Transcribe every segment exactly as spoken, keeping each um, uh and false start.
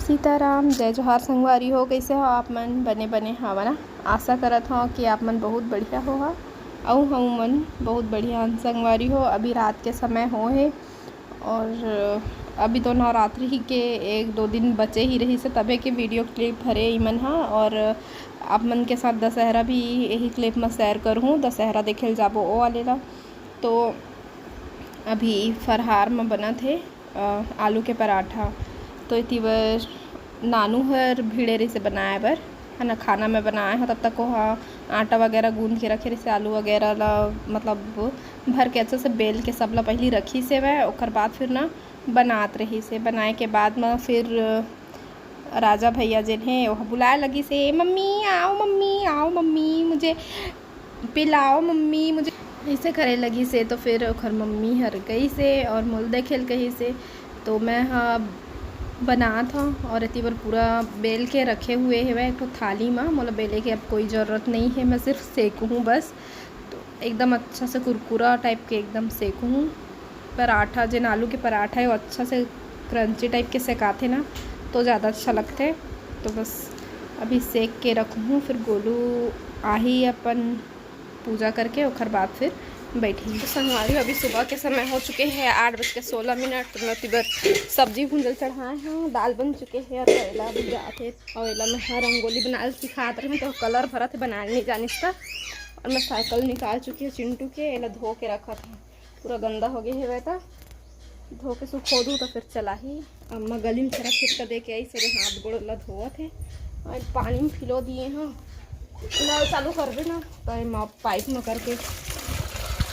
सीताराम, जय जोहार संगवारी हो। कइसे हो आप मन? बने बने हव ना? आशा करत हव कि आप मन बहुत बढ़िया होहा। अउ हमू मन बहुत बढ़िया हन संगवारी हो। अभी रात के समय हो हे और अभी तो नवरात्रि ही के एक दो दिन बचे ही रहिस हे, तभे के video clip हरे इमन ह। और आप मन के साथ दशहरा भी यही clip म share करहूँ, दशहरा देखे ल जाबो ओ वाले ला। तो अभी फरहार म बनत हे अ, आलू के पराठा। तो एती बर नानू हर भिड़े रहिसे बनाए बर, है ना, खाना मैं बनाए हव, तब तक ओहा आटा वगैरह गूंद के रखे रहिसे, आलू वगैरह ला मतलब भर के अच्छा से बेल के सब ला पहिली रखिस हेवय, ओकर बाद फिर ना बनात रहिसे। बनाए के बाद म फिर राजा भैया जेन हे ओहा बुलाए लगिस हे, "मम्मी आओ, मम्मी आओ, मम्मी मुझे पिलाओ, मम्मी मुझे।" ऐसे करे लगिस हे। तो फिर ओखर मम्मी हर गइस हे और मोला देखे ल कहिस हे। तो मैं ह बनात हव और एती बर पूरा बेल के रखे हुए हेवय एक ठो थाली म। मोला बेले के अब कोई जरूरत नहीं है, मैं सिर्फ सेकहूँ बस। तो एकदम अच्छा से कुरकुरा type के एकदम सेकहूँ। पराठा, जेन आलू के पराठा है, वो अच्छा से crunchy type के सेकाथे ना, तो ज़्यादा अच्छा लगथे। तो बस अभी सेक के रखहूँ, फिर गोलू आही अपन पूजा करके, ओकर बाद फिर बैठही। तो संगवारी हो, अभी सुबह के समय हो चुके हे आठ बज के सोलह मिनट। तो मैं ओती बर सब्जी भूंजल चढ़ाए हव, दाल बन चुके हे और करेला भुंजात हे। और एला मैं ह रंगोली बनाए ल सिखात रहें, तो colour भरत हे, बनाए ल नहीं जानिस त। और मैं साइकिल निकाल चुकी हूँ चिंटू के, एला धो के रखत हूँ, पूरा गंदा हो गए हेवय त धो के सुखो दूँ तो फिर चलाही। अम्मा गली में थोड़ा छिटका दे के आई, सरे हाथ गोड़ ला धोवत हे। और पानी में फिलो दिए हव, नल चालू करबे ना तो एमा pipe में करके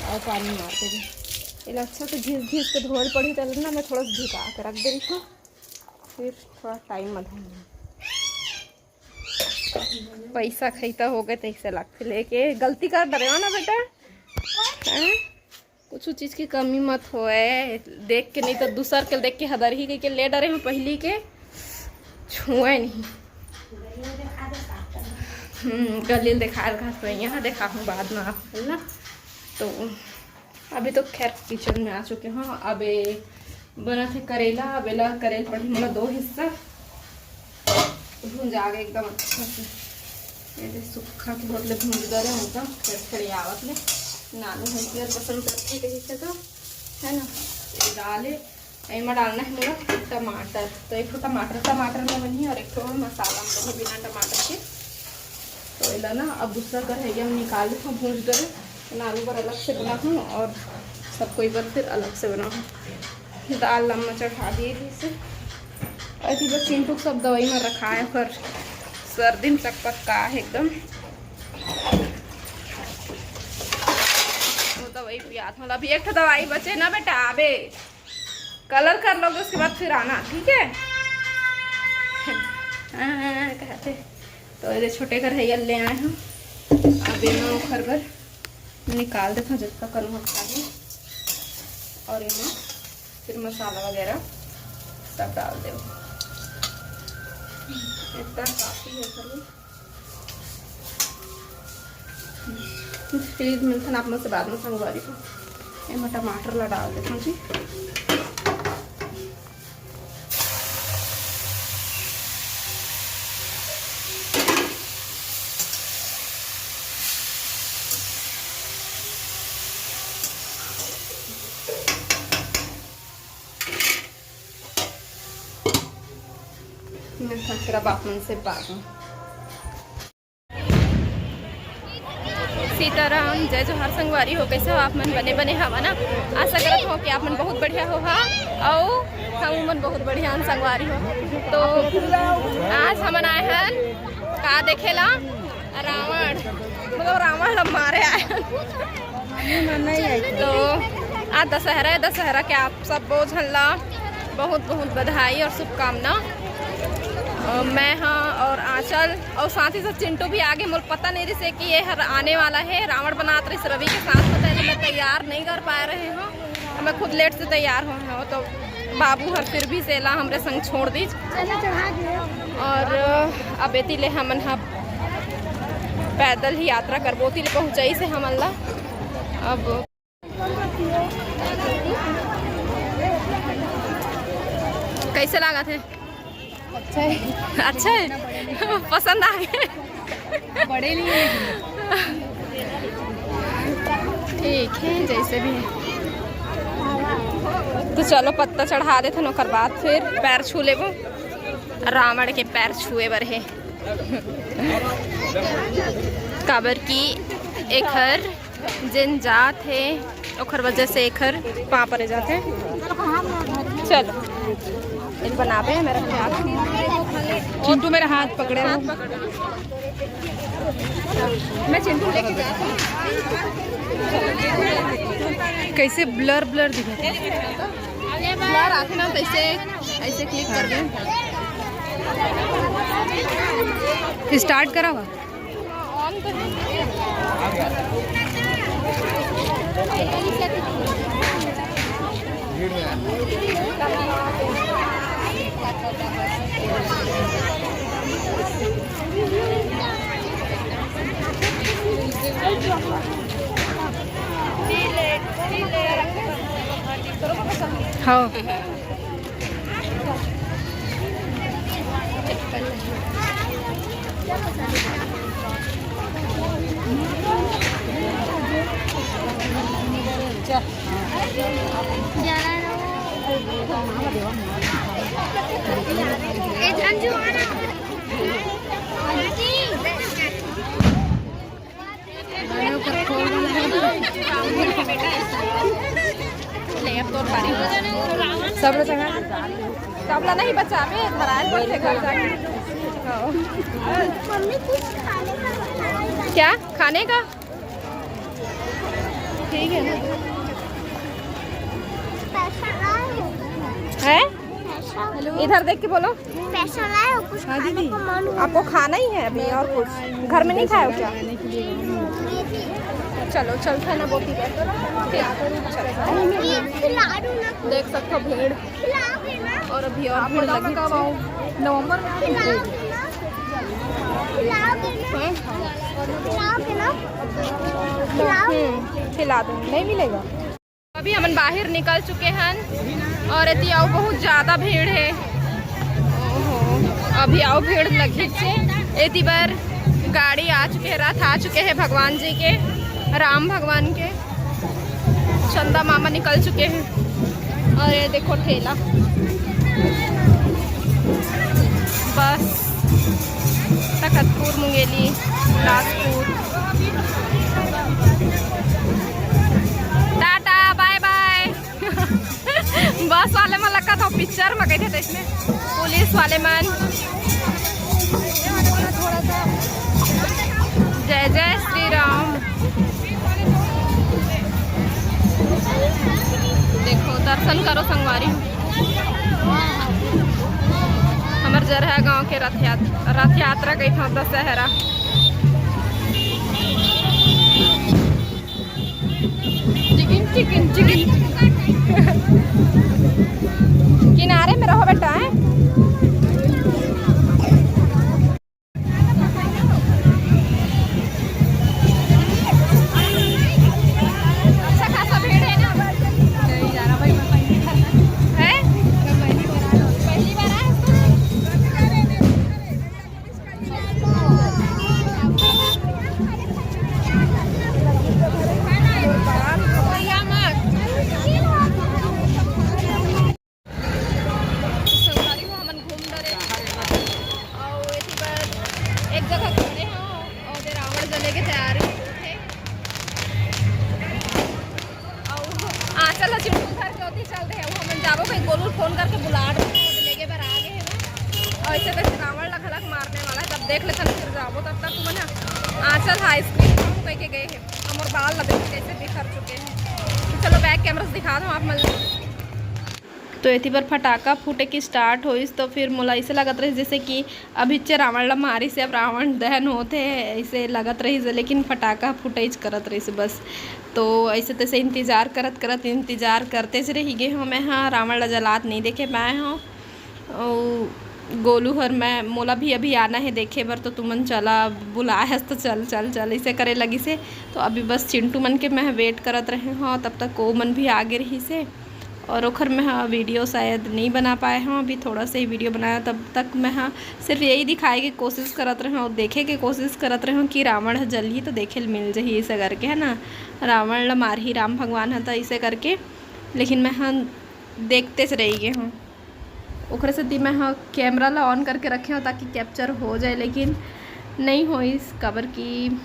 और पानी मार देबे। एला अच्छा से घिस घिस के धोए ल पड़ही, तेला ना मैं थोड़ा सा झुका के रख दे रही हूँ, फिर थोड़ा time में धोऊंगी। पैसा खैता हो गए तैसे लगथे लेके, गलती कर डरे हो ना बेटा, हैं? कुछ चीज की कमी मत होए, देख के नहीं तो दूसर के देख के हदर ही के ले डरे हो पहली के, छुए नहीं। हम्म, गली देखा रहा तो यहाँ देखा हूँ बाद में आप, है ना? तो अभी तो खैर किचन में आ चुके हव। अब ए बनत हे करेला, अब एला करे ल पड़ही मोला दो हिस्सा। भुंजा गे एकदम अच्छा से। ये दे सुक्खा के होत ले भूंज डरे हव, एकदम खड़खड़ियावत ले। नानू हर पियर पसंद करथे कहिथे तो, है ना? ये दाल हे, एमा डालना है मोला टमाटर। तो एक ठो टमाटर, टमाटर में बनही और एक ठो मसाला में बनही बिना टमाटर के। तो एला ना अब दूसरा कढ़ाई में निकाल देथव, भूंज डरे। ना आलू बर अलग से बनाहूँ और सब कोई बर फिर अलग से बनाहूँ। दाल ला मैं चढ़ा दिए थे इसे। अरे बस चिंटू के सब दवाई में रखा है, पर सर्दी में चकपक का है एकदम। वो दवाई पियात हूँ। अभी एक ठो दवाई बचे ना बेटा, अबे colour कर लोगे, उसके बाद फिर आना, ठीक है? हाँ, कहते तो ये छोटे घर है, ये ले आए हम। अब ये मैं ओखर बर निकाल देता हूँ, जितना करूँ हम खाली। और ये मैं फिर मसाला वगैरह सब डाल दे। इतना काफ़ी है खाली। फ्रीज मिलथन आप मन से बाद में संगवारी हो। एमा टमाटर ला डाल देथन जी। मिलथन फिर अब आप मन से बाद में। सीताराम, जय जोहार संगवारी हो, कैसे हो आप मन? बने बने हवा ना? आशा करत हो कि आप मन बहुत बढ़िया हो, हाँ, अउ हम मन बहुत बढ़िया हन संगवारी हो। तो आज हमन आए हन का देखेला? रावण, मतलब रावण ला मारे आए हन। तो आज दशहरा है, दशहरा के आप सब झन ला बहुत बहुत बधाई और शुभकामना। अ, मैं हाँ और आंचल और साथ ही साथ चिंटू भी आगे। मोला पता नहीं रहिस कि ये हर आने वाला है, रावण बनात रहिस रवि के साथ, पता है, तो मैं तैयार नहीं कर पा रहे हूँ। मैं खुद लेट से तैयार हुए हूँ, तो बाबू हर फिर भी सेला हमरे संग छोड़ दीस। और अब एती ले हमन ह पैदल ही यात्रा करबो, ओती ले पहुँचाइस हे हमन ला। अब कैसे लागत हे? अच्छा है। अच्छा है, पसंद आ गए। बड़े नहीं है। ठीक है, जैसे भी है। तो चलो, पत्ता चढ़ा देथन, ओकर बाद फिर पैर छू लेबो। रावण के पैर छुए बर हे। काबर कि एखर जेन जात हे, ओखर वजह से एखर पाँव परे जाथे। चलो, एक बनाबे हे मेरा हाथ। चिंटू मेरा हाथ पकड़े हो। मैं चिंटू लेके जाती हूँ। कैसे blur blur दिखत हे। Blur आथे ना, तो ऐसे, ऐसे click कर दे। Start करा हुआ। हाँ। ले, अब तोर पारी। सब लोग चढ़ा। सब ला नहीं बचावे, धराए पड़थे घर जाके। हाँ। मम्मी, कुछ खाने का बनाए ना। क्या खाने का? ठीक है ना। पैसा आए। है? पैसा। इधर देख के बोलो। पैसा लाए हो, कुछ हाँ खाने दीदी। को मन हुआ। आपको खाना ही है अभी और कुछ? घर में नहीं खाए हो क्या? चलो, चलते हैं ना बोती पर। ये खिला दो ना। देख सकते हो भीड़। खिलाओगे ना? और अभी और भीड़ लगी। नवंबर में खिलाओगे ना? खिलाओगे ना? हैं? खिलाओगे ना? खिलाओ। हम्म, खिला दूंगी, नहीं मिलेगा। अभी हमन बाहर निकल चुके हन और एती अउ बहुत ज्यादा भीड़ हे। ओहो, अभी अउ भीड़ लगी हे। एती बर गाड़ी आ चुके हे, रथ आ चुके हे भगवान जी के, राम भगवान के। चंदा मामा निकल चुके हैं और ये देखो ठेला। बस तखतपुर, मुंगेली, बिलासपुर। टाटा, बाय बाय। बस वाले मन लगत हो पिक्चर में कहिथे, तो इसमें पुलिस वाले मन। जय जय श्री राम। देखो, दर्शन करो संगवारी हो। हमर जरहा गांव के रथ यात-, रथ यात्रा कहिथन दशहरा। Chicken, chicken, chicken. किनारे में रहो बेटा, हैं? अच्छा खासा भीड़ है ना? है? पहली बार आए हो? संगवारी हो, हमन घूम डरे अउ एती बर एक जगह खड़े हो अउ दे रावण जले के तैयारी होत हे। अउ आंचल ह चिंटू धर के ओती चल रहे, अउ हमन जाबो कहीं गोलू फोन करके बुला रहे, ओदे लेगे बर आ गए हे ना। अउ ऐसे तैसे रावण ला घलक मारने वाला है, तब देख लेथन फिर जाबो। तब तक तुमन ह आंचल ह आइसक्रीम खाहूं कह के गए हे, हमर बाल ला देखो कैसे बिखर चुके हैं। तो चलो बैक कैमरा से दिखा दो आप मन ला। तो एती बर फटाका फूटे के स्टार्ट होइस, तो फिर मोला ऐसे लगत रहिस जैसे कि अभी चे रावण ला मारिस, अब रावण दहन होत हे, ऐसे लगत रहिस, लेकिन फटाका फुटइच करत रहिस बस। तो ऐसे तैसे इंतजार करत करत, इंतजार करतेच रहि गे हों मैं हा, रावण ला जलात नहीं देखे पाए हों। अउ गोलू हर मैं, मोला भी अभी आना हे देखे बर, तो तुमन चला, बुलाए हस तो चल चल चल, ऐसे करे लगिस हे। तो अभी बस चिंटू मन के मैं वेट करत रहे हों, तब तक ओ मन भी आगे रहिस हे। और ओखर मैं ह वीडियो शायद नहीं बना पाए हूँ, अभी थोड़ा सा ही वीडियो बनाया। तब तक मैं ह सिर्फ यही दिखाए के कोशिश करत रहे हूँ, देखे के कोशिश करत रहे हूँ कि रावण ह जलही तो देखे ल मिल जही, इसे करके, है ना, रावण ल मारही राम भगवान ह, तो इसे करके। लेकिन मैं ह देखते से रह गए हूँ। ओकरे सेती मैं ह कैमरा ला ऑन करके रखे हूँ ताकि कैप्चर हो जाए, लेकिन नहीं होइस, काबर कि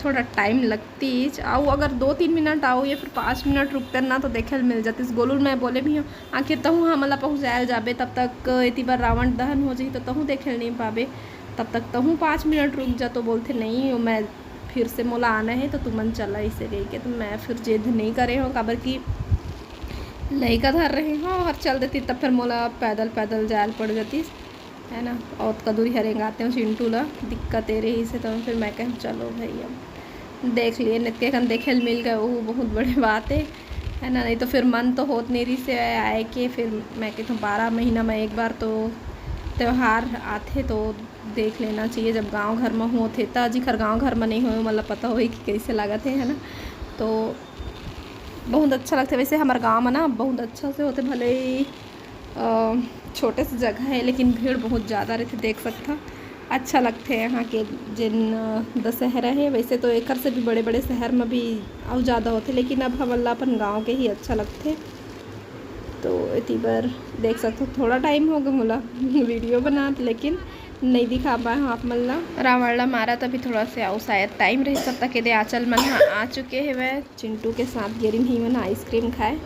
थोड़ा टाइम लगतीस। अउ अगर दो तीन मिनट आओ या फिर पाँच मिनट रुकते ना, तो देखे ल मिल जातीस। गोलू ल मैं बोले भी हूँ, आखिर तहूँ हमन ला पहुँचायल जाबे, तब तक एती बर रावण दहन हो जही, तो तहूँ देखे ल नहीं पाबे, तब तक तहूँ पाँच मिनट रुक जा। तो बोलते, नहीं, मैं फिर से मोला आना है, तो तुमन चला, इसे कह के। तो मैं फिर जिद नहीं करे हूँ, काबर कि लइका धर रहे हूँ, और चल देती तब फिर मोला पैदल पैदल जायल पड़ जातीस, है ना। और ओतका दूरी हर रेंगाते हूँ चिंटू ला, दिक्कत ए रही से, तो फिर मैं कहें, चलो भाई, अब देख लिए, नतके कन देखे ल मिल गए, वो बहुत बड़े बात है, है ना। नहीं तो फिर मन तो होत नहीं रही से आए के। फिर मैं कहता हूँ, बारह महीना में एक बार तो त्यौहार आथे, तो देख लेना चाहिए। जब गांव घर में होथे, त जिखर गांव घर में नहीं होए, मतलब पता होई कि कैसे लागत है, है ना। तो बहुत अच्छा लगथे। वैसे हमारे गांव में ना बहुत अच्छा से होथे, भले ही अ, छोटे से जगह है, लेकिन भीड़ बहुत ज़्यादा रहथे, देख सकथा। अच्छा लगथे यहाँ के जेन, अ, दशहरा है। वैसे तो एकर से भी बड़े बड़े शहर में भी अउ ज़्यादा होथे, लेकिन अब हमन ला अपन गांव के ही अच्छा लगथे। तो एती बर देख सकथो, थोड़ा टाइम हो गया मोला वीडियो बनात, लेकिन नहीं दिखा पाए हूँ आप मन ला। रावण ला मारा तभी थोड़ा से अउ शायद टाइम रह सकता के दे आंचल मन ह आ चुके हवय। चिंटू के साथ गेरिन ही मन आइसक्रीम खाए।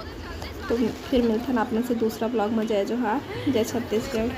तो फिर मिलथन आप मन से दूसरा ब्लॉग में। जय जोहार, जय छत्तीसगढ़।